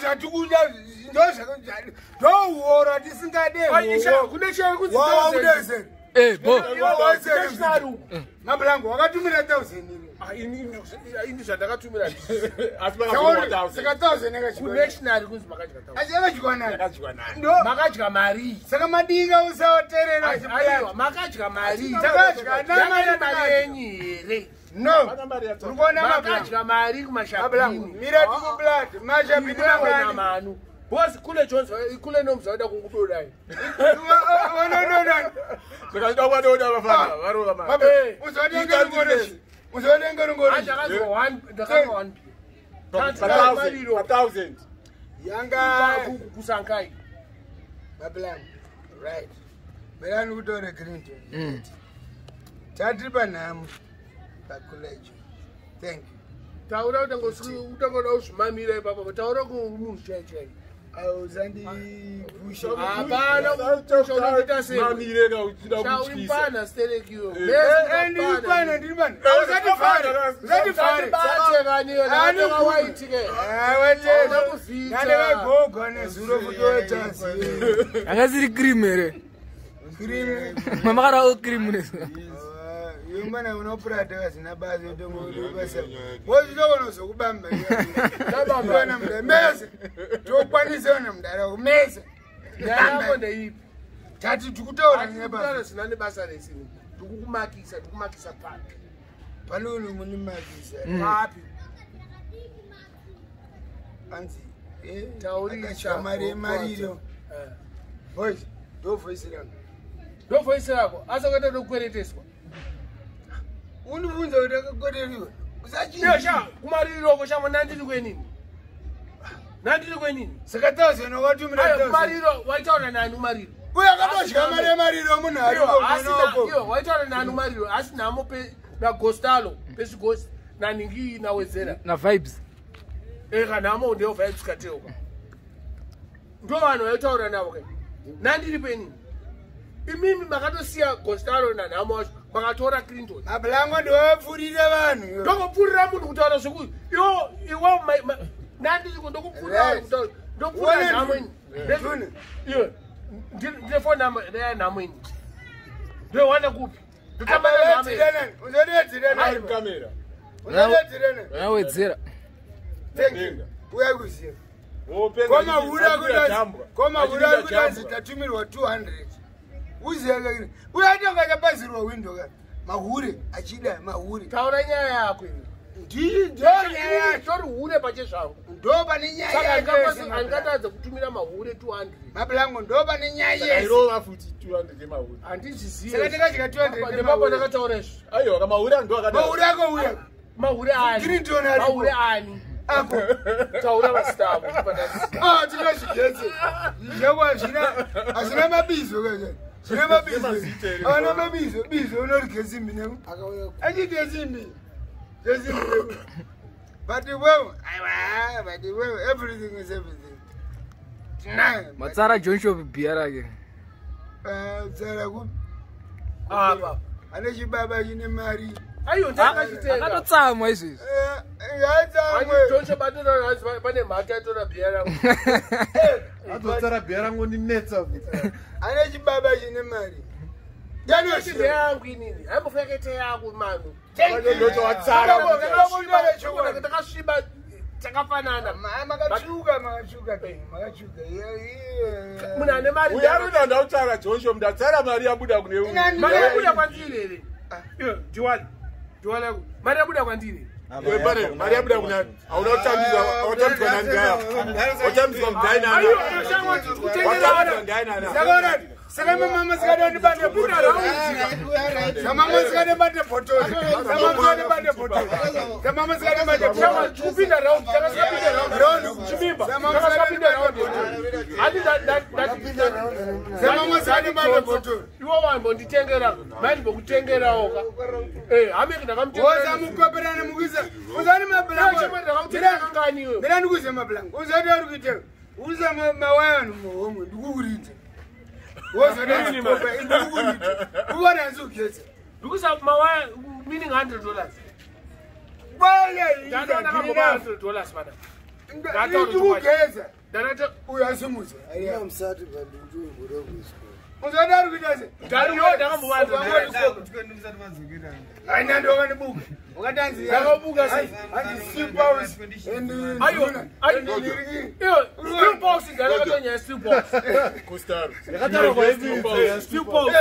Zvatikuda ndouora tisingade. Kune chai kunzi waudezeri. Eh, bo. Mabulango wakatumira 1000 iri. Ah, ini zvandakatumira. Asi makapiwa Saka 1000 yakachikwana. Kunational kunzi makadya 1000. Asi yakachikwana. Yakadyiwa nani? Ndo Makadya mari. saka madinga usawaterera. Aiwa, makadya mari. Takadya, Yakari mari. Mari yenyu here? No. Pana mari yatsva. Uri kuona mabulango? Makadya mari Mabulango. kumashabhini. Mira tikublad. Mashabhini mangani? Manu bosi kule Jones, kule nomza uda kungudodai. Ononona. Saka chida kuvadoda vafana varova mari. Eh. Uzotenga rungorezi. Uzotenga rungorezi. Ndakazwa one, ndakazwa one. Pa 1000, pa 1000. Yanga. Kusankai. Mabulango. Right. Mirani kutore Clinton. Tatiri panhamo pacollege. Thank you. Taura utangoda uzvimamira ipapo, taura kumunhu chai chai. Ausandipushe. Hapana unoita sei? Mamire ka uchida kutyisa. Shauripana sterekiyo. Ndiri pano, ndiri pano. Usatifare. Usatifare. Waitike. Hauna kuvhita. Nandakagoga nezuro kutotasi. Anga siri cream here. Cream. Mamakara cream nezuro. Yomana unopurata kasina basa yotongodobasa. Wozvitokona zokubamba. Ndabamba. Mudara mese. Tokwanisa ona mudara mese. Nyaya ndeipi? Tati tikutaura Taura nebasa. zina nebasa rese. Ndikukumakisa, ndikumakisa papi? Panoni munimakisa. Papi? Anzi. Taurisa. Akadya mari yemariro. Boys, ndo voice rangu. Ndo voice rako, asi akaita ndokukwereteswa. Unibvunza kuti akakweteriwa. Iyo sha, kumariroko shamo nandiri kwenini? Nandiri kwenini? Saka 1000 wakatumira Ayo 1000. kumariro waitaura nani kumariro? Uye akatodya mari yemariro munhu Iyo, ariko asina kunoko. iyo waitaura nani kumariro? Asi nhamo pe naGostalo pesigosi naningi nawedzera. Na vibes. Eka nhamo ndeyo vibes kateuka. Ndo vanhu vaitaura navo kai. Nandiri penini? Imimi makatosiya Gostalo nanhamo wacho makatora Clinton. Mabulango ndiwapfurira vanhu. Ndokupfurira munhu kutaura zveku iwo iwo nandiri ndokupfurira vanhu kutaura ndokupfurira Wona nhamo ini. Tune. Iwe ndine phone number ya nhamo ini. Ndoiwana kupi? Ndotamba nenhamo ini. Uzodedzirana. Ari kamera. Uzodedzirana. Yawedzera. Thank you. Uya kuziva. Wopenga Komahura achipinda kutanzi. jambwa. Komahura Achipinda kutanzi jambwa. tatumirwa 200. Uziva kakini. Uya tonga chapazirwa window ka. Mahure achida mahure. Taura nyaya yako ini. Ndi ndo nyaya yacho. Tori hure pache zvangu. Ndo pane nyaya Saka yacho. handingatadza kutumira mahure 200. Mabulango ndo pane nyaya Saka yese. irova futi 200 yemahure. Handizvizivi. Saka takadya 200 Nepapo ndakataura izvi. Aiwa kamahure ndo akadaro. Mahure akauya. Mahure ani? Clinton aripo. Mahure ani? Ako. Taura vasitavo. Ah, tinozvigetse. Zvakwa hazvina hazvina mabizo kaje. Zvina mabizo. Mazita here? Ana mabizo, bizo unorye simbi ne. Achite simbi. Simbi. But well, aiwa, but well, everything is everything. Tinayo. Matsara John Shop bhiya rake. Ah, tsara ku. Apa. Ane chibaba chine mari. Aiyo ndakachitenga. Akatotsamwa izvezvi. Eh, ngatsamwe. Johnson batora hanzi pane mhata yatora bhiya rangu. Azotsara bhiya rangu ndinetsa futi. Ane chibaba chine mari. Ndinochibhiya yangu inini. Haimbofa yakaita yako manu. Ndochowatsara. Takasviba takafanana. Makatsvuka, makatsvuka, makatsvuka. Yeah, Munhu ane mari. Uyu arikuti ndautsara Joshua, ndatsara mari yabuda kune uyu. Inani- Mari yabuda kwandiri here? Iyo, Diwali. Diwali yako. Mari yabuda kwandiri. Iwe pane mari yabuda kuna hauna kutambidzwa, watambidzwa nani gaya? Watambidzwa mudhai nani? Aiyo, shamwa kutengera Watambidzwa mudhai nani? Sakaona saka mama sikada ndibate bhotoro. Samama sikada bate bhotoro. Samama sikada bate bhotoro. Samama sikada bate Shamwa bhotoro. kupinda round, takasapinda round. Round. Chimimba. Samama Takasapinda sikada round. bhotoro. Handi Samama sikada bate bhotoro. Iwo wambonditengera, maimbokutengerawo ka. Eh, hameki Woza ndakamutengera. mukoperana mukuisa. Uzani mablango. Chimwe ndakamutengera kangani iwe? Mina ndikuze mablango. Uzati ari kuita. Uza mawaya vanhu muhomwe ndikukuridza. Woza ndikukopa ndikukuridza. Uona hanzi ugetse. Ndikusa mawaya meaning $100. Bale. Ndanoona kamboba $100 mana. Ndataura Ndikugeza. Ndakata Uyu asimudza. Musati bandindiumbure kuiswa. Uzada ari kuita sei? Ndariyo ndakambowanza. Haina ndokandibuka. Wakatanzi. Ndakabuka sei? Hanzi Steel Pulse and Ayo, ayo. Iyo, Steel Pulse ndakatonyaya Steel Pulse. Costaro. Yakataurwa ipi? Steel Pulse.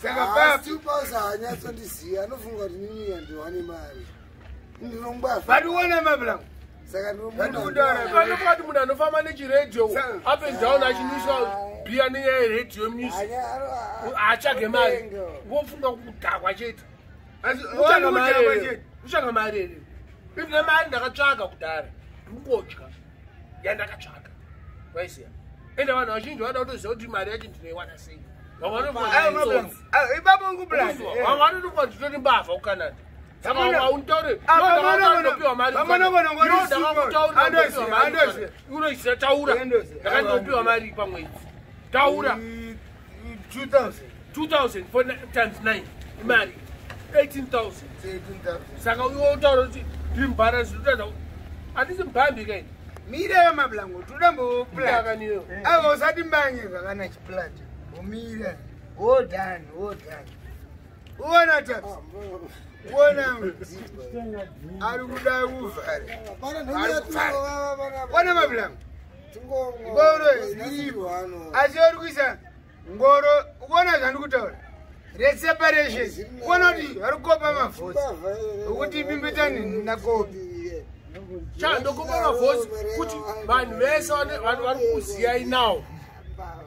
Saka papa Stupasa haanyatsondiziva anofunga kuti nini handiwane mari. Ndinongwavha. but uona mablangu. Saka Ndikutaura. Vanofunga kuti munhu anofamba nechiredhiyo up and down achinwisa bhiya nenyaya yeredhiyo music atsvage mari vofunga kudhakwa chete. Asi Utsvaga mari uona here? chete. Utsvaga mari here? Ine mari ndakatsvaga kudhara ndingodya yandakatsvaga waiziya. Ende vanhu vazhinji vanoda kutoziva kuti mari yacho ndinoiwana sei. Vamwe vanofunga Ayo kuti mablangu. itsotsi. Ayo ipapo ukuplan. Vamwe vanotofunga kuti nditori mbavha kuCanada. Saka Vamwe- hauntaure. Ah, Iwe vamwe ndakakutaurira vanogona- ndopiwa mari vamwe kuCanada. vanogona Iwe ngori ndakakutaurira Andoziya, ndopiwa mari andoziya. kuCanada. Unoziya taura. Andoziya. Ndakandopiwa mari pamwedzi. Taura. 2000. 2000 for times 9 imari 18,000. 18,000. Saka iwe utaura kuti ndimbara zvinotaridza handisi mubhambi kaini. Mira mablangu tudambo plan. Ndakaniyo. Ava usati mbanye zvakana chiplat. Umira. Well done, well done. Uona taps. Uona ari kuda kuvhara. Ona mablangu. Ngoro iripo. Asi uri kuisa ngoro uona zvandikutaura. Reseparation. Uona kuti vari kukopa mavhotsi. Ukuti bimbitani nakopi. Cha ndokupa mavhosi kuti vanhu vese vanhu vari kukuziyai now.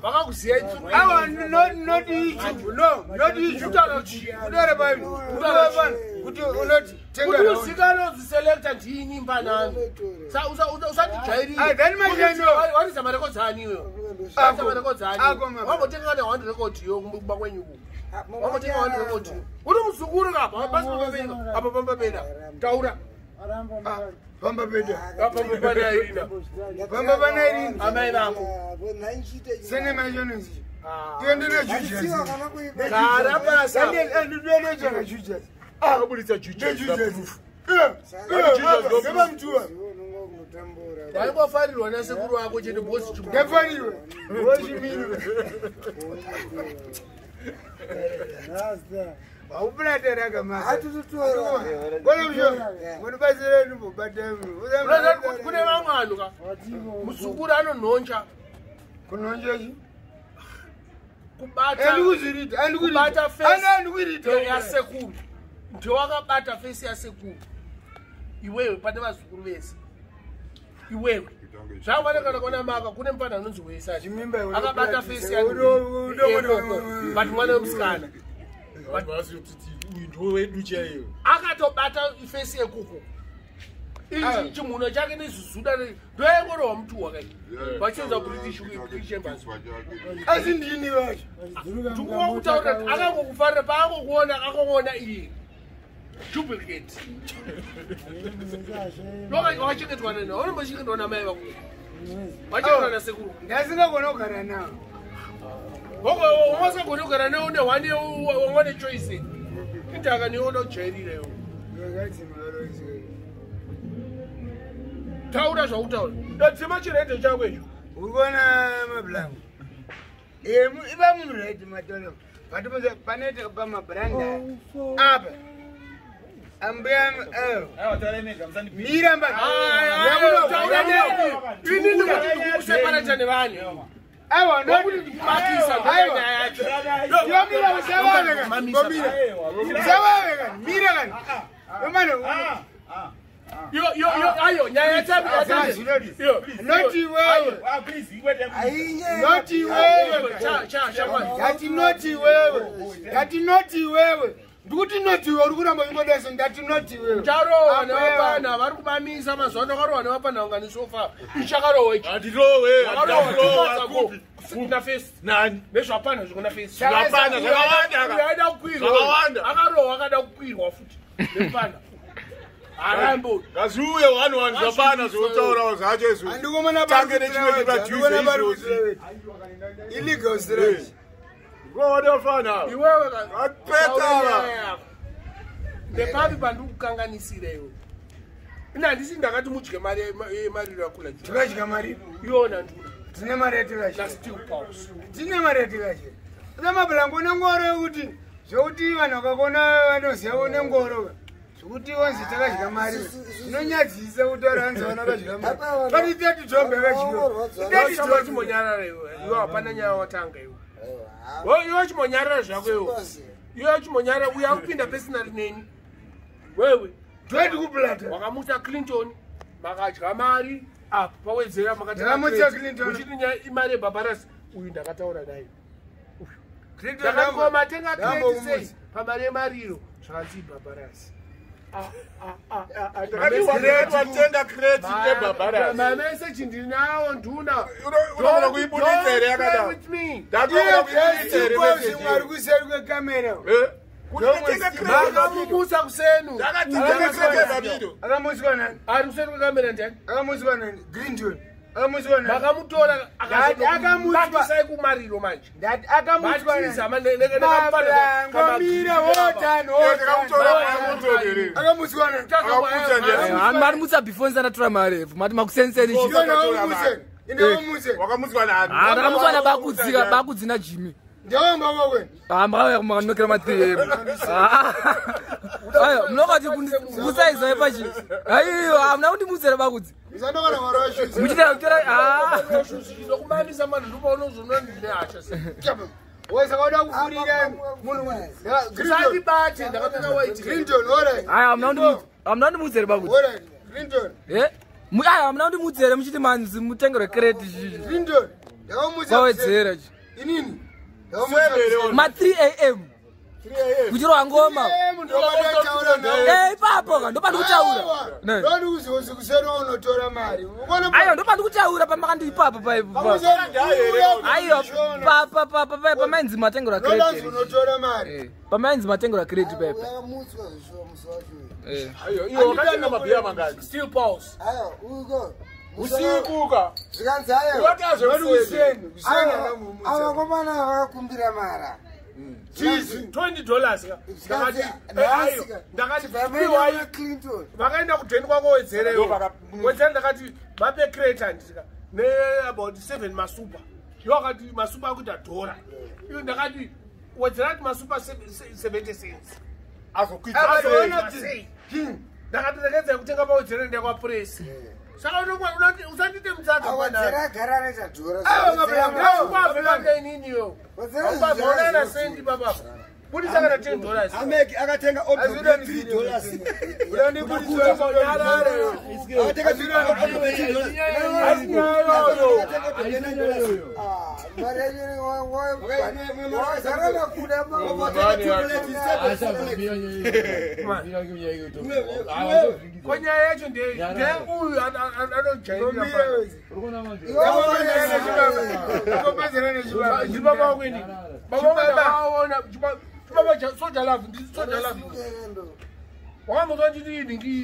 Vakakuziyai through Awa not YouTube. No, not YouTube. Kutaura chii? Kutaura pano. Kutaura pano. Kuti unoti tenga kuti round. uzikanwe uziselekta ndini mbanani. Usatijairire. Ah, then manje no. Waridza marekodzi ani iwewe? Ako. Waridza marekodzi ani? Ako, mama. Wambotenga kana one record iyo kumba kwenyu uku. Wambotenga one record iyo. Uri muzukuru apa pasi pamba apa pamba peda. Taura. Pamba pedu. Apa pamba pana Irina. Pamba pana Irina. Amai vako. Sene machonezi. Tiende nejujas. Gara pasi. Ndinotsvaka jujas. Akaburitsa jujas. Nejujas. Jujas Ngepamutuwa. Waingofarirwa nasekuru wako chete bosi chimwe. Ngafanirwe. Wochimirwe. Wauplatera kamasa. Kone musho. Munobatsira ndimbobata. Unoziva kuti kune vamwe vanhu ka muzukuru anonhonja Kunonjechi. kubata Andikuzvirita. Andikuirita. Kubata face. Andikuirita. yasekuru ndewakabata fesi yasekuru iwewe pane vazukuru vese iwewe zvakafanira kana kuona maka kune mufana anonzi wesa Chimimba iwe akabata unopractice. fesi Uno- but mwana wemusikana Vanhu vasiyotiti uyu ndiwe wedu chaiyo. akatobata fesi yekuko Ah. ichi chimuno chake nezuzuda ndoyangorohwa mutuwa kai vachinza british chambers Asi ndini vacho. ndikukutaurira kuti akangokufarira paangokuona akangoona iye duplicate wakachengetwa nani aunombochengetwa namai vako wachengetwa nasekuru Ndasingagona kugara nawo. umasagoni kugara newe une one wangwane choice indaka niona ujairira iwe taura zvakutaura ndadzima chiredho chako icho Uri kuona mablangu. Iva muredi matolo. But panoita pamabranda. Apa. Ambuya mira mba. taura neni ini ndikuti ndikukuseparata nevanhu Aiwa Wakuti ndikubatisa ndonyaya yacho Yomira usavave kani. Mamisa. Ngomira. Usavave kani. Mira kani. Yomana. Yo, yo, yo, ayo, nyaya yatapi, yatapi. Yo, Not iwewe. Not iwewe. Cha, cha, shamwari. Ndati not iwewe. Ndati not iwewe. Ndikuti not iwewe uri kuramba uchingodai so ndati not iwewe. Charohwa Ambuya. nevapana vari kumamisa mazuva ano akarohwa nevapana vanganisofa ichakarohwa ichi Handirowe. Akarohwa Handirowe. tumatsako kuna fesi Nani? nezvapana zvekuna fesi Zvapana zvakawanda. Uyu aida kukwirwa Zvakawanda. akarohwa akada kukwirwa futi nepana harambo Ngazviuye one one zvapana zvekutaurawo zvacho izvo. Andikomana Tange nechimwe chipadhuze izvozvi. Illegal stretch. Ngowadafana. iwewe Vapeta ava. ndepapi pandikukanganisira iwe Ina handisi ndakati mudye mari yemariro yakula. Tikadya mari. Iwona nduna. Tine mari yatikadya. Na Steel Pulse. Tine mari yatikadya. Ina mabhulangu nengoro yekuti zvekuti vanhu vakakona vanoziva nengoro. Zvekuti wanzi takadya mari. Zvinonyadzisa kutaura hanzi vana vakadya mari. Pati 30 job yakadyiwa. 30 job. Chimbonyarara iwe. Iwe hapana nyaya watanga iwe. Iwe chimbonyarara zvako iwe. Iwe chimbonyarara uya kupinda personally neni. Wewe. Toendi kuplata. Wakamutsa Clinton, makadya mari apa pawedzera Ndakamutsa Clinton. Uchiti nyaya imari yebhabharasi uyu ndakataura naye. Clinton Ndakati matenga ndambo crate sei kumutsa. pamari yemariro zvakanzi ibhabharasi. Crate watenga crate yebhabharasi. Mameseji ndinawo nduna. Unogona kuibuditsa here Don't play yakadaro? with me. Ndakagona kuibuditsa here message Mwari iyo? kuseri kwekamera. Eh? Kuti ndatenga crate Makamumutsa kusenu. Ndakatenga crate yebhabhiro. Akamutswa nani? Ari kuseri kwekamera ndiani? Akamutswa nani? Clinton. Akamutswa nani? Makamutora Ndati akamutswa. akazobatisai kumariro manje. Ndati akamutswa Batiza nani? Mabhulangu mira wotani wotani. Ndakamutora kwamutora here. Akamutswa nani? Akamutsa ndiani? Mari mutsa before ndisanatora mari mati makusenseni chi. Iwe nawe Ine wamutse. Wakamutswa nani? Ah, ndakamutswa nabakudzi bakudzi na Jimmy. Ndawamba kwakwe. Ah, makauya makanokera ma 3 am. Ayo, munokati kusaiza pachi. Aiyo, hamuna kundimutsira bakudzi. Usandokana mwari washuzi. Muchita kutora ah. Nokumamisa mani ndopaunozoona ndine hasha sei. Wese kauda kufurira munhu. Usandibate ndakapfeka white. Clinton, alright. Aya, hamuna kundimutsira bakudzi. Alright. Clinton. Eh? Aya, hamuna kundimutsira muchiti manzi mutengerwe crate chichi. Clinton. Ndakamutsa. Kwawedzera chi. Inini. Ndakamutsa. Ma 3 am. Kuchirwa ngoma. Eh, ipapo ka ndopandikutaura. Ne. Ndondikuziwuzi kuseri unotora mari. Ukona Aiwa, ndopandikutaura pamakandi ipapo paipo. Aiwa, pa pa pa pa pamainzi matengerwa Ndondanzi crate. unotora mari. Eh, pamainzi matengerwa crate paipo. Yakamutswa zvishuwa musi wacho. Eh. Ayo, iwe wakatenga mabhiya mangani? Steel Pulse. Aiwa, uko. Usiku ka. Zvikanzi aiwa. Watazve Kuseni, kuseni Aiwa, akamumutsa. ava vakakumbira mara. Chizi. $20 ka. Zvikanzi, Ndakati nhasi ayo ka. ndakati Chibva piwai maenda Clinton. vakaenda kudheni kwako wedzera Ndo iwe. Wedzera ndakati vape crate handika ne about 7 masupa. Iwo akati masupa akuita dhora. Iwo ndakati wedzera kuti masupa 70 cents. Azokwidza Akaona sei? kuti King. Ndakati regedzai kutenga pawedzera ndenda kwaPresi. Saka usandite mutsaka Awedzera agara anoita dhora. Aiwa, mabhulangu. Wabvanga ininiyo. Wedzera Wabva na sendi baba. Budisa kana $10. Ameki akatenga Azvida $3. Unondibudisa Akatenga $3. Mari yacho wazara makuda Konyaya yacho ndeuyu anojairira chibaba wakweni. Baba wakaona chibaba cha soja love ndi soja love. Wakamuzwa nditi ndingi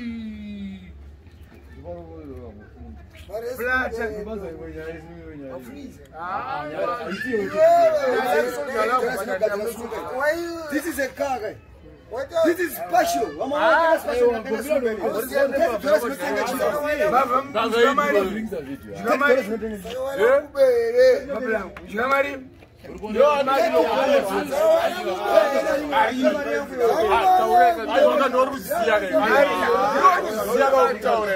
This is a car, guy. This is special. Vamwe special vanotenga Subaru. $30 inotenga chii? $30 inotenga chii? Wakandoruzisiya ke. Ndoruzisiya ka kutaura.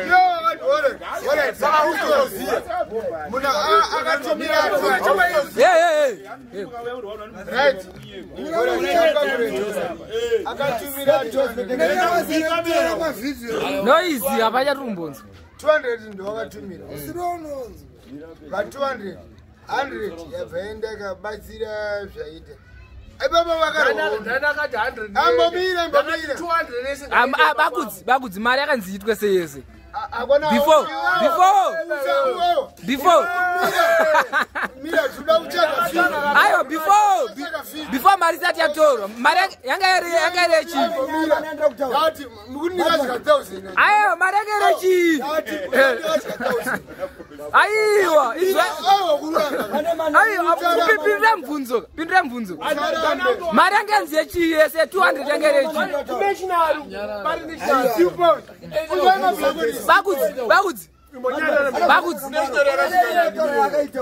Saka utoziya. Munhu akatumira Eh eh eh. right. Akatumira Noise hapachatumbonzwa. 200 ndowakatumira. Va 200 100 yabva yaenda ikabatsira zvaita. Ipapa vakarwa. ndakati 100. Ambomira, ambomira. 200 yese. Bakudzi, bakudzi mari yakanzi itwe seyese. Akona Before, before. Before. Mira, tinoda kutsvaga fee. Aiwa, before before mari isati yatorwa. Mari yanga iri yanga iri yechi. Mira, ndati mukunika zvika 1000. Aiwa, mari yanga iri yechi. Ndati mukunika zvika 1000. Aiwa, izwa. Aiwa, kuramba. Aiwa, pindura mubvunzo, pindura mubvunzo. Mari yange yanzi yechii yese 200 yange iri yechii? Bakudzi, bakudzi. Bakudzi.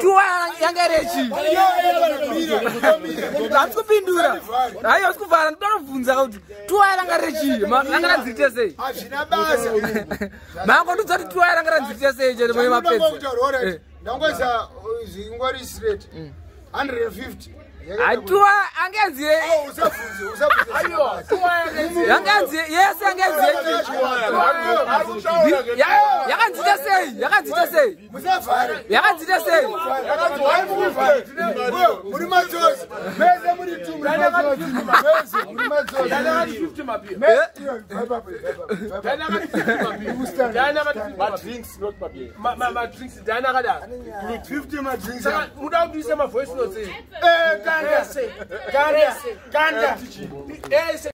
Tuwa yange iri yechii? Hatisi kupindura. Aiwa, hatisi kuvhara, ndinoda kubvunza kuti tuwa yanga iri yechii? Ranga ranziite sei? Hazvina basa. Mangondudza kuti tuwa yanga ranziite sei chete moyo mapedza. Ndangoisa zvingori straight 150. Atuwa angenzi Usabvunze, usabvunze. yanganzi yese yanganzi yakanzita sei, yakanzita sei? Musavhare. Yakanzita sei? Muri matsotsi mese, muri tu, muri matsotsi mese, muri matsotsi. Madrinks ndani akadaro? 50 madrinks. Saka muda kuti uise mavoice notes? Eh, kanda, kanda, kanda. Ese.